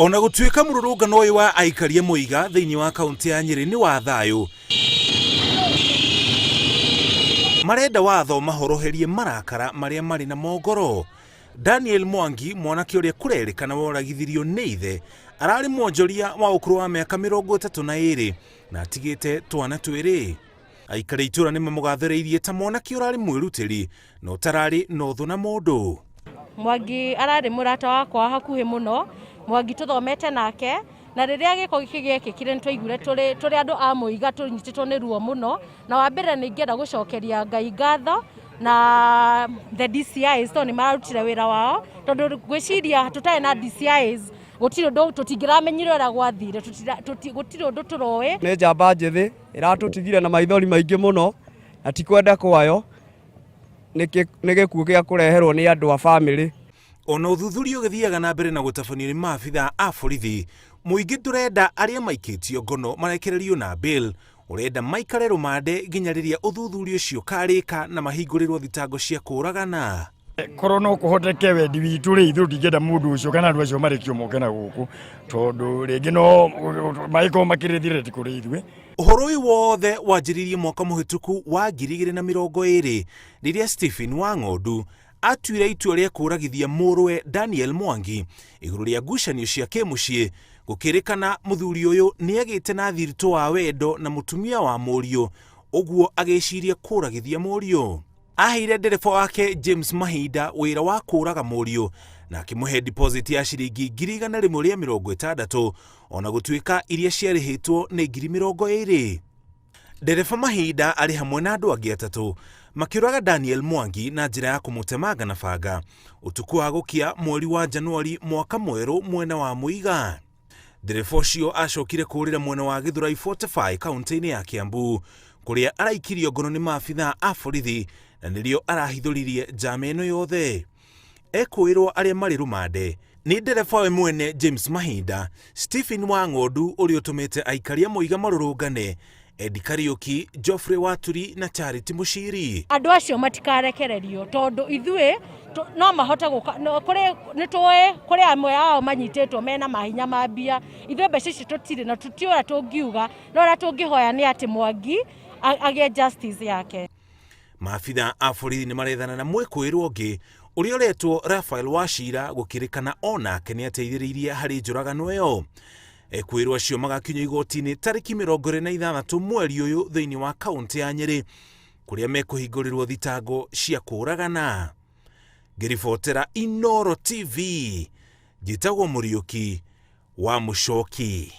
Ona gũtuĩka mũrũrũngano ũyũ wa aikaria Mũiga thĩinĩ wa kaũntĩ ya Nyĩrĩ nĩ wa thayũ, marenda watho mahoroherie marakara marĩa marĩ namo ngoro. Daniel Mwangi, mwanake ũrĩa kũrerĩkana woragithirio nĩ ithe, ararĩ mwonjoria wa ũkũrũ wa mĩaka 32 na atigĩte twana twĩrĩ. Aikari a itũra nĩ mamũgathĩrĩirie ta mwanake ũrarĩ mwĩrutĩri na ũtararĩ na ũthũ na mũndũ. Mwangi ararĩ mũrata wakwa hakuhĩ mũno, Mwangi tũthomete nake, na rĩrĩa gĩko gĩkĩ gĩekĩkire nĩ twaiguire tũrĩ tũrĩ andũ a Mũiga tũnyitĩtwo nĩ ruo mũno, na wa mbere nĩ ingĩenda gũcokeria Ngai ngatho na the DCIs tondũ nĩ mararutire wĩra wao, tondũ ngwĩciria tũtarĩ na DCIs gũtirĩ ũndũ tũtingĩramenyire ũrĩa gwathire, gũtirĩ ũndũ tũroĩ. Nĩ njamba njĩthĩ ĩratũtigire na maithori maingĩ mũno na ti kwenda kwayo, nĩ gĩkuũ gĩa kũreherwo nĩ andũ a bamĩrĩ. Ona ũthuthuria ũgĩthiaga na mbere na gũtabanio nĩ maabitha a borithi, mũingĩ ndũrenda arĩa maikĩtio ngono marekererio na bail, ũrenda maikare rũmande nginya rĩrĩa ũthuthuria ũcio ũkarĩka na mahingũrĩrwo thitango cia kũũragana. Korwo no kũhoteke wendi witũ rĩ, ithuĩ tũtingĩenda mũndũ ũcio kana andũ acio marekio moke na gũkũ, tondũ rĩngĩ no mangĩkorwo makĩrĩ threat kũrĩ ithuĩ. Ũhoro ũyũ wothe wanjĩrĩirie mwaka mũhĩtũku wa 2020 rĩrĩa Stephen Wang'ondu atuire itua rĩa kũũragithia mũrũwe Daniel Mwangi igũrũ rĩa ngucanio cia kĩmũciĩ. Gũkĩrĩkana mũthuri ũyũ nĩagĩte na thiritũ wa wendo na mũtumia wa mũriũ, ũguo agĩciria kũũragithia mũriũ. Aheire ndereba wake James Mahinda wĩra wa kũũraga mũriũ na akĩmũhe deposit ya ciringi 160,000 ona gũtuĩka iria ciarĩhĩtwo nĩ 20,000. Ndereba Mahinda arĩ hamwe na andũ angĩ atatũ makĩũraga Daniel Mwangi na njĩra ya kũmũtemanga na banga ũtukũ wa gũkĩa mweri wa Januari mwaka mwerũ mwena wa Mũiga. Ndereba ũcio acokire kũũrĩra mwena wa Githurai 45 kaunti-inĩ ya Kiambu kũrĩa araikirio ngono nĩ maabithaa a borithi na nĩrĩo arahithũririe njama ĩno yothe. Ekũĩrwo arĩa marĩ rũmande nĩ ndereba we mwene James Mahinda, Stephen Wang'ondu ũrĩa ũtũmĩte aikari a Mũiga marũrũngane, Eddie Kariũki, Geoffrey Waturi na Charity Mũciri. Andũ acio matikarekererio tondũ ithuĩ no mahote gũka kũrĩ nĩ tũĩ kũrĩ amwe ao manyitĩtwo mena mahinya ma mbia. Ithuĩ mbeca icio tũtirĩ na tũtiũĩ ũrĩa tũngiuga, no ũrĩa tũngĩhoya nĩ atĩ Mwangi agĩe justice yake. Maabitha a borithi nĩ marethana na mwĩkũĩrwo ũngĩ ũrĩa ũretwo Raphael Wachira gũkĩrĩkana o nake nĩ ateithĩrĩirie harĩ njũragano ĩyo. Ekwĩrwo acio magakinyio igoti-inĩ tarĩki 26 mweri ũyũ thĩinĩ wa kaũntĩ ya Nyĩrĩ kũrĩa mekũhingũrĩrwo thitango cia kũũragana. Ngĩribotera Inooro TV, njĩtagwo Mũriũki wa Mũcoki.